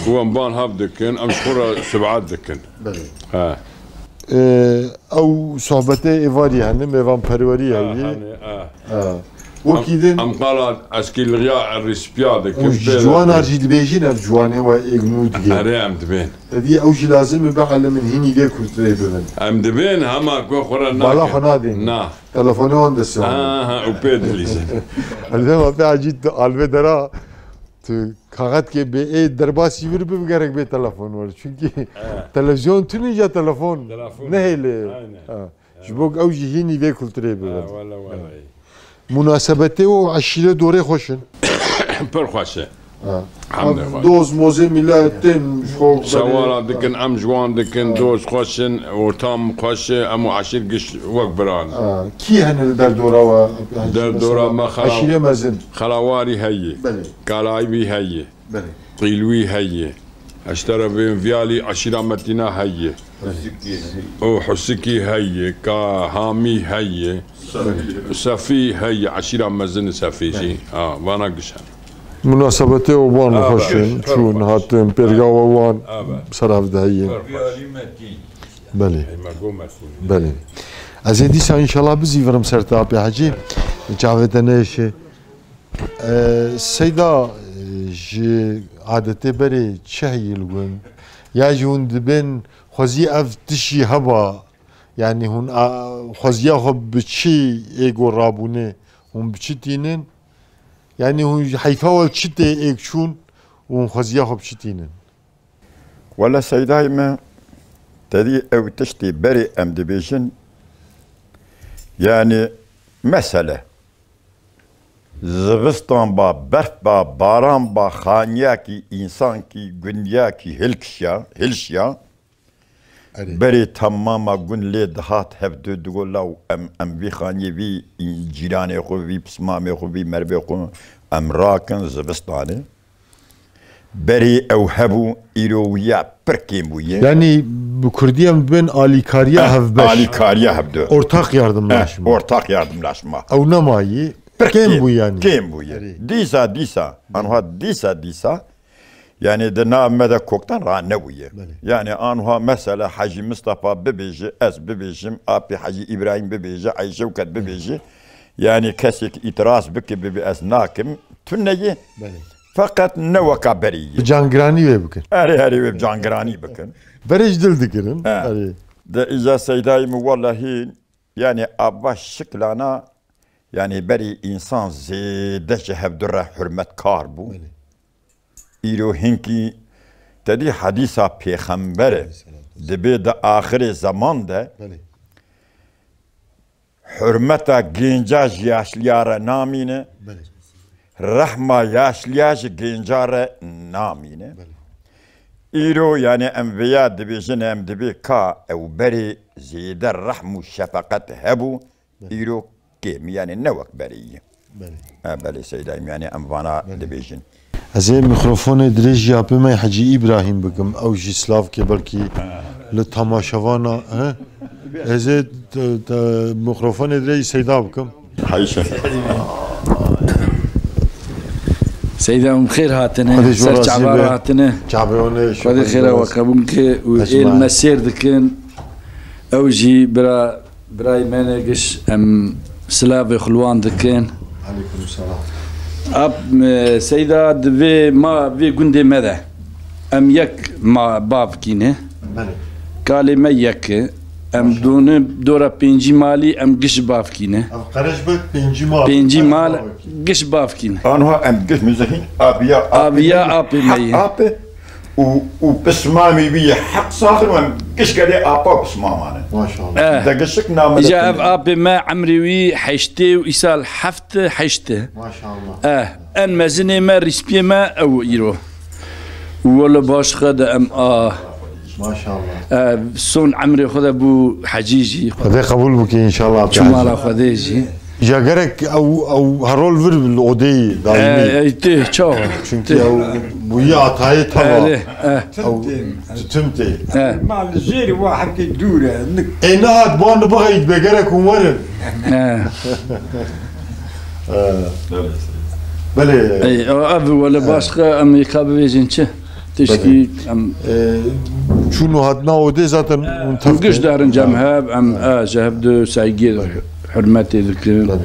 ku em ban hev dikin, em ji xwe re sibet dikin. Belê. Ha. E, ew sohbetê êvarî hene, mêvanperwerî Ha, heye. Hene, ha. Ha. Wekî din. Em qala eskîliya rîspîya dikin. Û ji ciwanan jî dibêjin ev ciwanê we êk nû digê. Erê, em dibên. Tedî ew jî lazim e bielimin hînî vê kulturê bibin. Em dibên hema ku xwe re Bala nakin. Xwe nadên. Na. Telefonê wan destê wan. Ha, ha, û pê dilîzin. Elbê ma pê Hecî tu alvê dera, tu kaxetkê bê ê derbasî vir bibe gerek bê telefon wer. Çünkü televizyon tune ya telefon. Telefon. Nehêle. Aynen. Ha. Ji bo ew jî hînî vê kulturê bibin. Ha, wele, wele. Munasebetê û eşîre dorê xweş in. Pir xweş e. Ha. Hamdê Xwedê. Doz mozê mîlet tên ji xwe Sewala dikin, em ji wan dikin, doz xweş in, ortam xweş e, em û eşîr giş wek biran. Ha. Kî hene li derdora we? Derdora me xela-, Eşîre mezin. Xelawarî heye. Belê. Kalayî heye. Belê. Qîlwî heye. Eştera vê viyalî eşîra Metîna heye. Belê. Û Husikî heye, ka Hamî heye. Belê. Sefî heye, eşîra mezin Sefî jî. Belê. Ha, vana giş hene. Munasebetê û wan Ava. Xweş in, Pir çûn, xweş. Hatin, pêrgawa wan Ava. Ser hev de heye. Pir xweş. Belê. Ey me go Mesûd. Belê. Ez ê dîsa înşallah bizîvirim ser te apê Hecî. Çavê te neyêşe. E, Seyda, e, ji adetê berê çi heyî li gund? Ya jî hûn dibên xwezî ev tişî heba? Yanî hûn a, xweziya xwe bi çi êgo rabûne? Hûn bi çi tînin? Yanî hûn ji heyfa we çi tê êk çûn û hûn xweziya xwe bi çi tînin? Wele Seydayê me, tedî ew tiştê berê em dibêjin, yanî mesele, zivistan ba, berf ba, baran ba, xaniyakî, însankî, gundiyakî hilkişiya, hilşiya. Erê. Berê temama gund lê dihat hevdu digo law em, em vî xaniyê vî cîranê xwe, vî pismamê xwe, vî mervê xwe em rakin zivistanê. Berê ew hebû, îro wiya pir kêm bûye. Yanî bi kurdî em dibên alîkariya Eh, hevbeş. Alîkariya hevdu. Ortak yardımlaşma. Eh, ortak yardımlaşma. Ew nemayî. Pir kêm bû yanî. Kêm bûye. Erê. Dîsa, dîsa. Anha dîsa, dîsa. Yanî di nav me de koktan ra nebûye. Belê. Yanî anha mesela Hecî Mistefa bibêje, ez bibêjim, apê Hecî Îbrahîm bibêje, Hecî Şewket bibêje. Yanî kesek îtiraz bike bibe ez nakim. Tune ye. Belê. Feqet ne weka berê ye. Bi cangiranî wê bikin. Erê, erê wê bi cangiranî bikin. Berê ji dil dikirin. He. Erê. De îca Seydayê min wellahî, yanî ava şiklana, yanî berê însan zêde ji hevdu re hurmetkar bû. Belê. Îro hinkî tedî hedîsa pêxember e. Aleyhisselatu vesselam. Dibê di axirê zeman de Belê. Hurmeta gênca ji yaşliya re namîne. Belê. Rehma yaşliya ji gênca re namîne. Belê. Îro, yanî em vêya dibêjin, em dibê ka ew berê zêde rehm û şefeqet hebû, Belê. Îro kêm, yanî ne wek berê ye. Belê. E, belê Seydayê min, yanî em vana Belê. Dibêjin. Ez ê mîkrofonê dirêj ya pê me Hecî Îbrahîm bikim. Ew jî slavkê belkî Ha. Li temaşevana, he? Ez ê te, te, mîkrofonê dirêj Seyda bikim. Heyşe. Seyda, em xêr hatine. Xwedê ji we Ser razî çava be. Hatine. Çavê wan ê Xwedê şoxê xêra we biraz. Qebûl ke û Ecmaîn. Êl me sêr dikin. Ew jî bira Birayê me ne giş em silavê xwe li wan dikin. Aleykum selam. Ap, e, Seyda, di vê ma vê gundê me de em yek ma bavkî ne. Belê. Kalê me yek e. Em Maşallah. Dûne dora pêncî malî em giş bavkî ne. Ev qereş be pêncî mal. Pêncî mal giş bavkî ne. Anha em giş mizehîn aviya apê Aviya me ye. Apê me ye. Haq apê. Û, û pismamê wî yê heq saxir û em gişkelê apa û pismaman in. Maşallah. Eh. Degişik name Îca ev apê me emrê wî heştê û îsal heft heşt e. Maşallah. Eh, en mezinê me, rîspiyê me ew îro. Û wele baş xwe de em a. Maşallah. Eh, son emrê xwe de bû hecî jî. Xwedê qebûl bike înşallah. Çû mala Xwedê jî. Ya gerek ew, ew herol vir li odeyî daîmî. E, e, tê, çawa? Çünkü Tê. Ew bûyî atayê tava. Erê, e. Ew tutim tê. E. Ma li jêrî wa hevkê dûr e. Ê nehat ban li bixeyît be gerek hûn werin. E. E. Belê. Ey, ev wele başka em ê ka bibêjin çi? Tişkî Tabii. Em E, çûn û hatina odê zaten hûn tevkê. Giş darin cem hev, em, e, ji hev du saygî, hurmetê dikin. Tabii.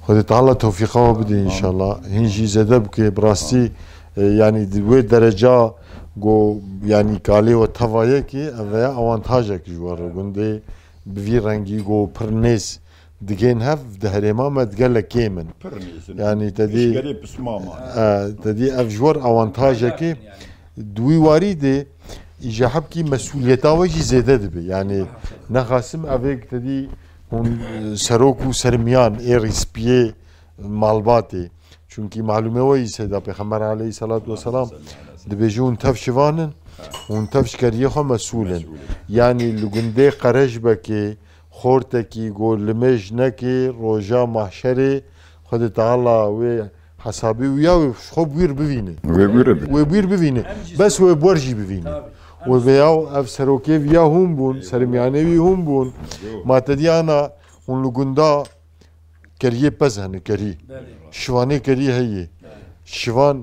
Xwedê Teala tewfîqa we bide înşallah. Hîn jî zêde bike, bi rastî, e, yanî di wê dereca go, yanî kalê we teva yekê, ev veya awantajek ji we re gundê bi vî rengî go pir nêz digên hev, di herêma me di gelek kêm in. Pir nêz in. Yanî te dî, Pişkerê pisma mane. E, te dî ev ji we re awantajekê. Di wî warî de îja hebkî mesûliyeta we jî zêde dibe. Yanî nexasim evêk te dî hûn, e, serok û sermiyan ê rîspiyê malbatê. Çunkî malûmê we yî Seyda Pêxember aleyhisselatu vesselam dibêje hûn tev şivan in, hûn tev ji keriyê xwe mesûl in. Mesûl in. Yanî li gundê Qerejbekê, Xortekî, go limêj nekê, roja mahşerê Xwedê Teala wê hesabê û ya wê ji xwe bûyr bivîne. Wê bûyr bivîne. Wê bûyr bivîne. Bes wê buer jî bivîne. Wê veya ev serokê viya hûn bûn, sermiyanê wî hûn bûn. Ma te diyana hûn li gunda keriyê pez hene, kerî. Belê. Şivanê kerî heye. Belê. Şivan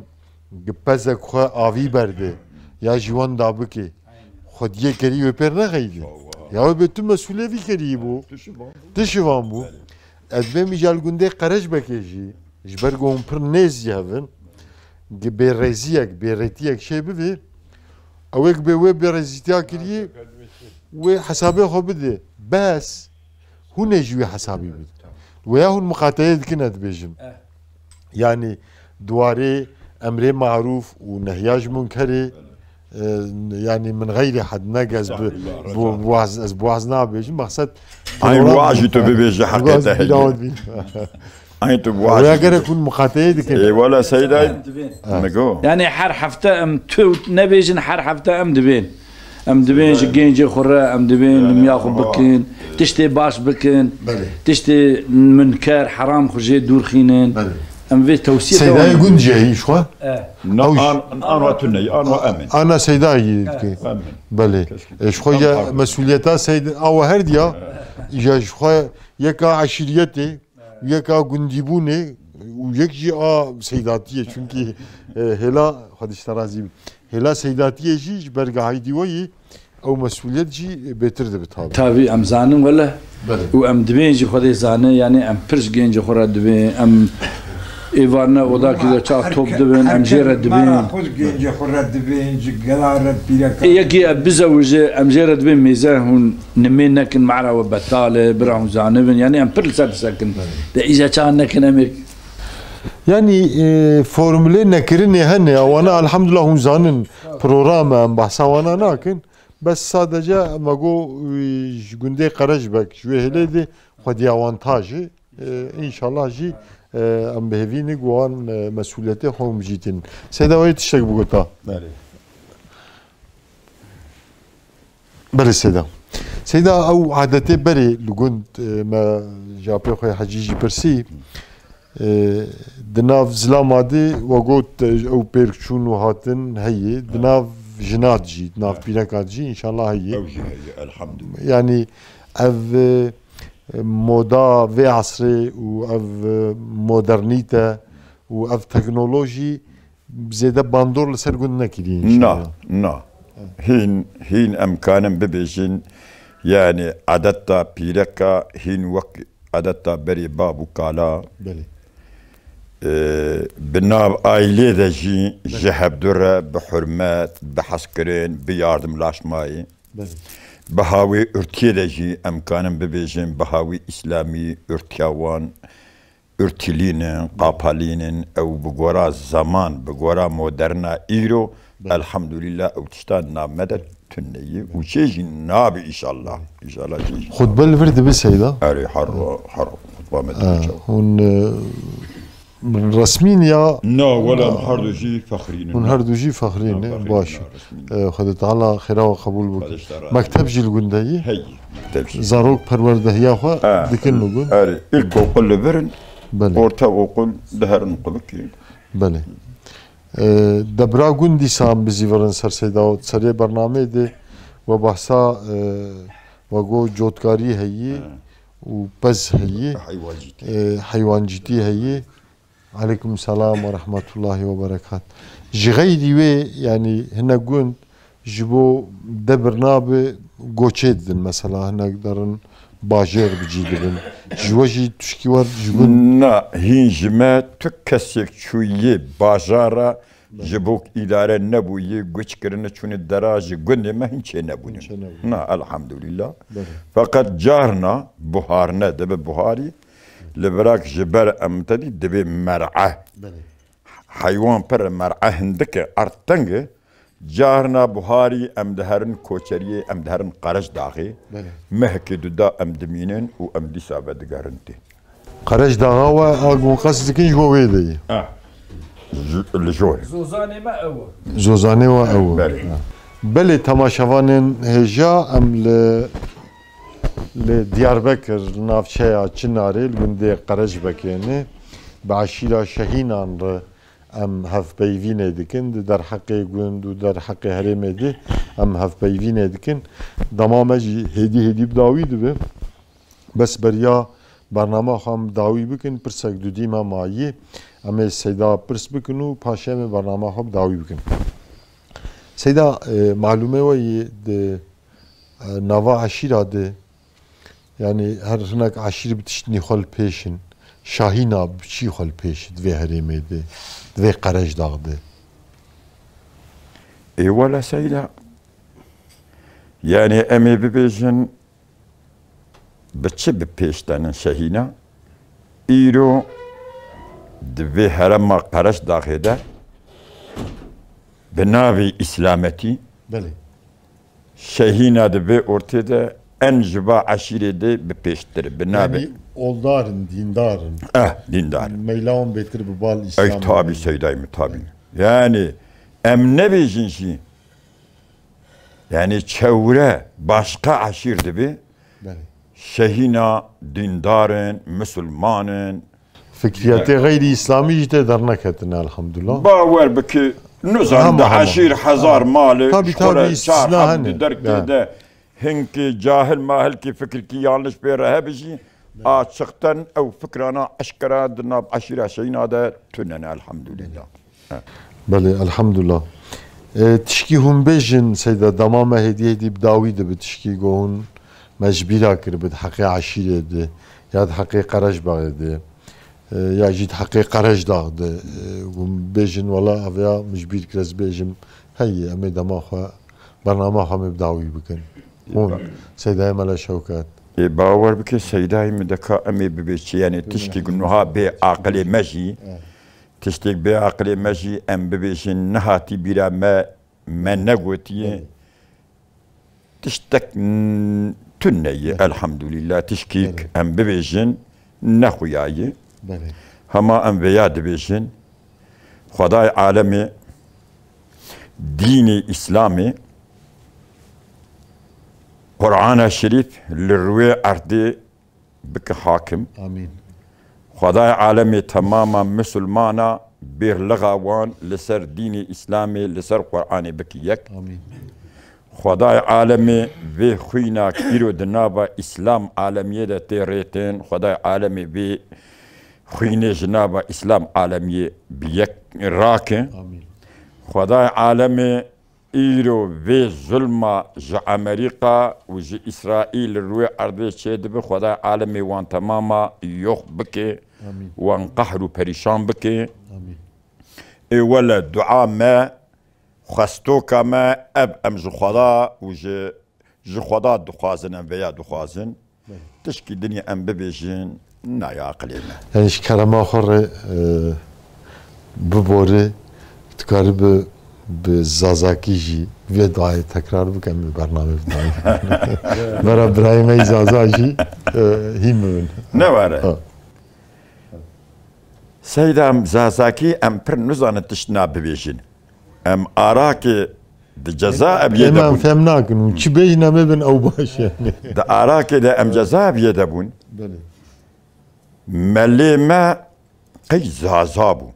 gi pezek xwe avî berde. Ya jî wan dabike. Aynen. Xwediyê kerî wê pêr nexeyde. Ya wê bê tu mesûlê vî kerî bû. Tu şivan bû. Tu şivan bû. Belê. Ez dibêm îja li gundê Qerejbekê jî, ji ber ku hûn pir nêz ji hev in, gi bêrêziyek, bêrêtiyek şê bivê, ew ê ku bê wê bêrêzîtiya kirî, wê hesabê xwe bide. Bes, hûn ê jî wê hesabî bidin. Weya hûn miqateyê dikin, ez dibêjim. Eh. Yanî, di warê emrê marûf û nehya ji munkerê, e, yanî min xeyrê hed neg ez bi, Estağfirullah, bi, Reza. Boğaz, ez boğaz nabêjim. Mexsed Ay program waji tu bibêje heqê te heye. Ay tu boğaz Weya bibêje. Gerek hûn miqateyê dikin. Ê wala Seyda Em dibên. Migo. Yani her hefte em tu nebêjin, her hefte em dibên. Em dibên ji gencê xwe re, em dibên limya xwe bikin, tiştê baş bikin, Belê. Tiştê munker, heram xwe jê dûr xînin. Belê. Em vê tewsiye Seydayê devam gund jî heyî ji xwe? E. Na Ew ji- an, an wa tune, an wa em in. Ana Seydayê Em in. Belê. Keşke. E, ji xwe Em ya pardon. Mesûliyeta Seyda awa her diya, ya ji xwe yeka eşîriyetê, yeka gundîbûnê û yek jî a Seydatiyê. Çunkî, e, hêla, Xwedê ji te razî be. Hêla Seydatiyê jî ji ber gahîdî we yî ew mesûliyet jî bêtir dibe tabi. Tabi em zanin wele Belê. Û em dibên jî Xwedê zane, yani em pir ji gencê xwe re dibên, em êvarne odakî de çax top dibin, em jê re dibên. Xwe ji gencê xwe re dibên, ji gela re pîreka. Ê yekî ev bizewije, em jê re dibên mêze hûn nimê nekin, mehra we betal e, bira hûn zanibin, yani em pir li ser disekin. Belê. De îca çax nekin em ê Yani, e, formulê nekirinê hene, ya wana elhamdulillah hûn zanin programa em behsa wana nakin. Bes sadece me got, e, ji gundê Qerejbek, ji wê hêlê de xwedî awantajê. E, înşallah jî, e, em bi hêvî ne wan, e, mesûliyetê xwe hûn jî tînin. Seyda wê tiştek bigota. Belê. Belê Seyda. Seyda, ew adetê berê li gund, e, me ji apê xwe Hecî jî pirsî. E, di nav zilama de we got, e, ew pêrk çûn û hatin heye. Di nav jina de jî, di nav pîreka de jî înşallah heye. Ew jî heye, elhamdulillah. Yani ev, e, moda vê esrê û ev, e, modernîte û ev teknolojî zêde bandor li ser gund nekiriye Na, înşallah. Na. Hîn, hîn em kanin bibêjin, yani adeta pîreka hîn wek adeta berê bab û kala. Belê. Ee, bi nav aîlê de jî Belê. Ji hevdu re bi hurmet, bi hezkirin, bi yardimlaşmayê. Belê. Bi hawê urtiyê de jî em kanin bibêjin, bi hawê îslamî urtiya wan urtilînin, qapalînin, ew bi gora zeman, bi gora moderna îro, Belê. Elhamdulillah ew tiştan nav me de tune ye û çê jî nabe înşallah. Înşallah çê jî Xutbe li vir dibe Seyda? Erê, her ro, her ro xutba me Ha, dibe çawa. Hûn, e, resmîn ya? Na, wela em her du jî fexrînin. Hûn her du jî fexrînin, Na, fexrînin, baş. Na, resmîn. E, Xwedê Teala xêra we qebûl bike. Xwedê ji te razî. Mekteb jî li gund heye? Heye, mekteb jî. Zarok perwerdehiya xwe Ha, dikin li gund? Erê, ilkokul li vir in, Belê. Ortaokul diherin qulikê. Belê. E, debra gund dîsa em bizîvirin ser Seyda û serê bernameyê de we behsa, e, we got cotkarî heyî Ha. Û pez heyî, Heywancîtî. E, heywancîtî heyî. Aleykum selam ve rahmetullahi ve berekat. Ji xeyrî wê, yani hinek gund ji bo debir nabe goçê didin mesela, hinek derin bajêr bi cî dibin. Ji we jî tişkî wer ji gund? Na, hîn ji me tu kesek çûyê bajara ji bo îdare nebûyî, guç kirinê çûnê dera ji gundê me hîn çê nebûne. Çê nebûne. Na, elhamdulillah. Belê. Feqet carna buharine dibe buharî, li virak ji ber em te dî dibê mer'e. Belê. Heywan pir e, mer'e hindik e, erd teng e. Carna buharî em diherin koçeriyê, em diherin Qerecdaxê. Belê. Mehekê duda em dimînin û em dîsa vedigerin tê. Qerecdaxa we a ku qes dikin ji bo wê de ye. Ah. Ji, li jor e. Zozanê me ew e. Zozanê we ew e. Belê. Ha. Belê, temaşevanên hêja, em li, li Diyarbekir, li navçeya Çinarê, li gundê Qerecbekê ne, bi eşîra Şehînan re em hevpeyvînê dikin, di derheqê gund û derheqê herêmê de em hevpeyvînê dikin. Dema me jî hêdî hêdî bi dawî dibe. Bes beriya bernama xwe em bi dawî bikin, pirsek dudî me mayî. Em ê Seyda pirs bikin û paşê em ê bernama xwe bi dawî bikin. Seyda, e, malûmê we yê di, e, nava eşîra de, yanî her hinek eşîr bi tiştnî xwe li pêş in. Şahîna bi çî xwe li pêş di vê herêmê de, di vê Qerecdax de? Ê wele Seyda, yanî em ê bibêjin, bi çi bi pêş tenin Şehîna? Îro di vê herema Qerecdaxê de bi navê Îslametî, Belê. Şehîna di vê ortê de en ji va eşîrê de bi pêştir e. Bi navê Yanî oldar in, dîndar in. Eh, dîndar in. Meyla wan bêtir bi bal Îslamê Ey tabî bûn. Seydayê min tabî. Yanî em nebêjin jî. Yanî çewre başqa eşîr dibe. Belê. Şehîna dîndar in, misilman in. Fikriyetê xeyrî îslamî jî tê derneketine, elhamdulillah. Bawer bike, nizan Hema, di hema. eşîr hezar Hema. malê, Tabii, ji xwe tabii, re çar istisna heb hene. di derkê Ya. de hinkê cahil mahilkî fikirkî yanlış pê re hebe jî, açıktan ew fikrana eşkera di nav eşîra Şehîna de tune ne, elhamdulillah. Belê, elhamdulillah. E, tişkî hûn bêjin, Seyda, dema me hêdî hêdî bi dawî dibe, tişkî ku hûn me ji bîra kiribe di heqê eşîrê de, ya di heqê Qerecbaxê de, e, ya jî di heqê Qerecdax de, e, hûn bêjin, wela ev ya min ji bîr kir ez bêjim, heyî, em ê dema xwe, bernama xwe em ê bi dawî bikin. Hûn, Seydayê Mele Şewket. Ê, bawer bike, Seydayê min de ka em ê bibê çi, yanî tişkî ku niha bê aqilê me jî, Evet. Tiştek bê aqilê me jî em bibêjin, nehatî bîra me, me negotiye. Belê. Tiştek n-, tune ye, Belê. elhamdulillah. Tişkîk Belê. em bibêjin, nexuyaye. Belê. Hema em vêya dibêjin, Xwedayê alemê, dînê Îslamê, Qur'ana Şerîf li rûyê erdê bike hakim. Amîn. Xwedayê alemê temama misilmana bêrlixa wan li ser dînê Îslamê, li ser Qur'anê bike yek. Amîn. Xwedayê alemê vê xwîna îro di nava Îslam alemiyê de tê rêtin. Xwedayê alemê vê xwînê ji nava Îslam alemiyê bi yek rake. Amîn. Xwedayê alemê Îro vê zulma ji Amerîka û ji Îsraîl li rûyê erdê çêdibe, Xwedayê alemê wan temama yox bike, Amîn. wan qehr û perîşan bike. Amîn. Ê wele dua me, xwestoka me, ev em ji Xweda û ji, ji Xweda dixwazin, em vêya dixwazin. Belê. Tişkî dinê em bibêjin, nayê aqilê me. Yanî ji kerema xwe re, e, bibore, tu karî bi, bi zazakî jî vê duayê tekrar bike, em bi bernamê bidayî. Vera birayê me yî zaza jî, e, hîn bibin. Ne were. Ha. Seyda, em zazakî em pir nizanin tiştna bibêjin. Em arakê di cezaeviyê Ema de em bûn. fem nakin û çi bêjin em ê bin ew baş e. Di arakê de em cezaeviyê de bûn. Belê. Melê me qey zaza bû.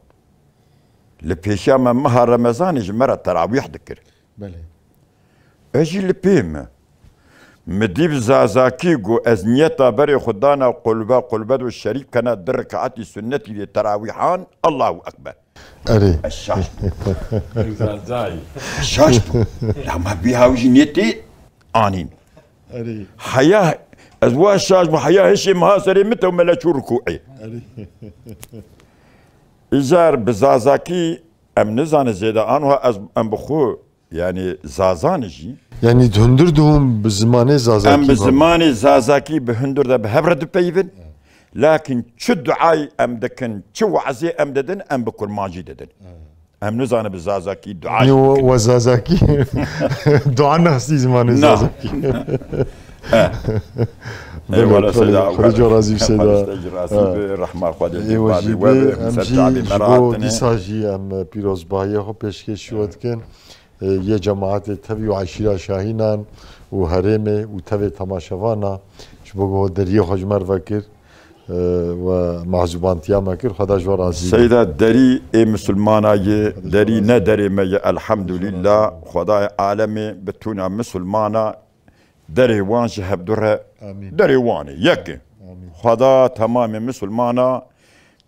Li pêşiya me meha Remezanê ji me re terawîh dikir. Belê. Ez jî li pê me. Mi dî bi zazakî got, ez niyeta berê xwe dana qulbe, qulbe do şerîf kena du rekaetî sunnetî lê terawîhan, Allahu Ekber. Erê. Ez şaş bûm. Zazayî. Ez şaş bûm. Ya me bî haw jî niyetê anîn. Erê. Heya Ez wa şaş bû heya hişê miha serê min te û me le çû rikûê. Îcar bi zazakî em nizane zêde anha ez em bi xwe yani zazane jî. Yani hundir de hûn bi zimanê zazakî. Em bi zimanê zazakî bi hundir de bi hev re dipeyivin. Lakin çi duayî em dikin, çi wazê em didin, em bi kurmancî didin. Em nizane bi zazakî dua jî bikin. Wa zazakî dua nexistî zimanê zazakî. Eyvallah Seyda. Xwedê corazî bi Seyda. Rehma Xwedê. Ê we jî bi, em jî ji bo dîsa jî em pîrozbahiyê xwe pêşkêşî we dikin. Yê cemaetê tevî û eşîra Şahînan û herêmê û tevê temaşevana ji bo ku deriyê xwe ji me re vekir, e, we mehzûbantiya me kir, Xweda ji we razî be. Seyda derî ê misilmana ye, derî ne derê me ye, elhamdulillah. Xwedayê alemê bi tûna misilmana derê wan ji hevdu re derê wan e, yek e. Xweda temamê misilmana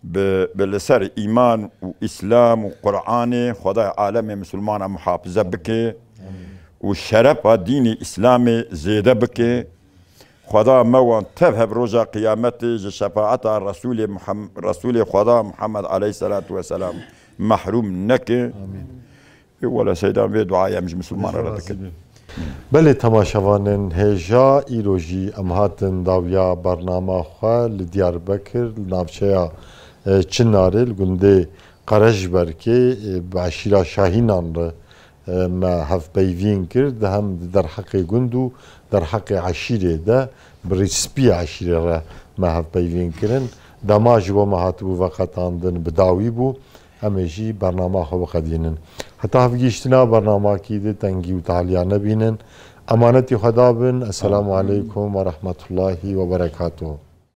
bi, bi li ser îman û îslam û Qur'anê Xwedayê alemê misilmana muhafize bike û şerefa dînê îslamê zêde bike. Xweda me wan tev hev roja qiyametê ji şefaeta Resûlê Muhem-, Resûlê Xweda Muhammed aleyhisselatu vesselam mehrûm neke. Ê wele Seydan vê duayê em ji misilmanan re dikin. Belê temaşevanên hêja îro jî em hatin dawiya bernama xwe li Diyarbekir, li navçeya, e, Çinarê, li gundê Qerejberkê, e, bi eşîra Şahînan re, e, me hevpeyvîn kir. Di hem di derheqê gund û derheqê eşîrê de bi rîspiyê eşîrê re me hevpeyvîn kirin. Dema ji bo me hatibû veqetandin bi dawî bû. Em ê jî bernama xwe biqedînin. Heta hevgihiştina bernamakî di tengî û tahliya nebînin. Emanetî Xweda bin. Esselamu aleykum ve rahmetullahi ve berekatuhu.